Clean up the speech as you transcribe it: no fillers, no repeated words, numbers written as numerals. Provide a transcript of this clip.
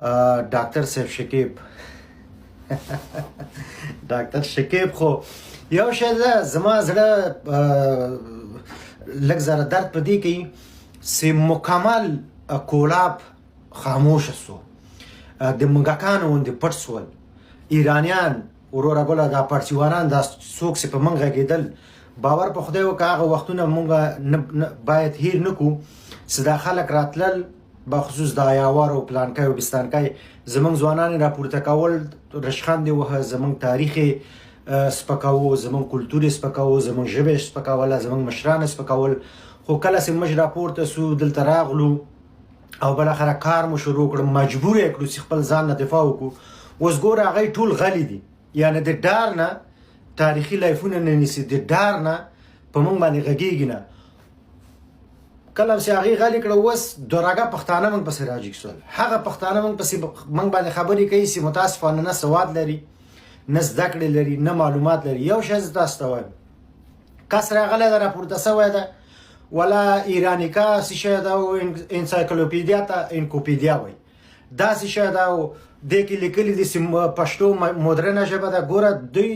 ډاکټر صاحب شکیب، ډاکټر شکیب خو یو شی ده، زما زړه لږ زره درد په دې کوي چې مکمل کولاب خاموش سو، د موږکانو غوندې پټ سول. ایرانیان وروره ګله، دا پارسیوانان، دا څوک چې په موږ غږېدل، باور په خدای وکړه، هغه وختونه موږ باید هیر نه کړو چې دا خلک راتلل، بخصوص د ایاور او پلانکی او بستانکی، زمونږ ځوانان یې راپورته کول، رشخند یې وهه، زمونږ تاریخ یې سپکاوه، زمونږ کلتور یې سپکاوه، زمونږ ژبه یې سپکوله، زمونږ مشران یې سپکول. خو کله چې موږ راپورته سو، دلته راغلو او بالاخره کار مو شروع کړ، مجبور یې کړو چې خپل ځان نه دفاع وکړو. اوس ګوره، هغوی ټول غلي دي، یعنې د ډار نه تاریخي لایفونه نه نیسي، د ډار نه په موږ باندې غږیږي نه. کله چې هغې غلي کړه، اوس دورګه پښتانه موږ پسې راجیګ سول. هغه پښتانه موږ پسې موږ باندې خبرې کوي چې متاسفانه نه سواد لري، نه زده کړې لري، نه معلومات لري. یو شی زه تاسو ته وایم، کس راغلی ده، راپورته سوی ده، ولا ایرانیکا څه شی ده او انسایکلوپیدیا ته انکوپیدیا وایي، داسې شی ده او دې کې لیکلي دي چې پښتو مدرنه ژبه ده. ګوره، دوی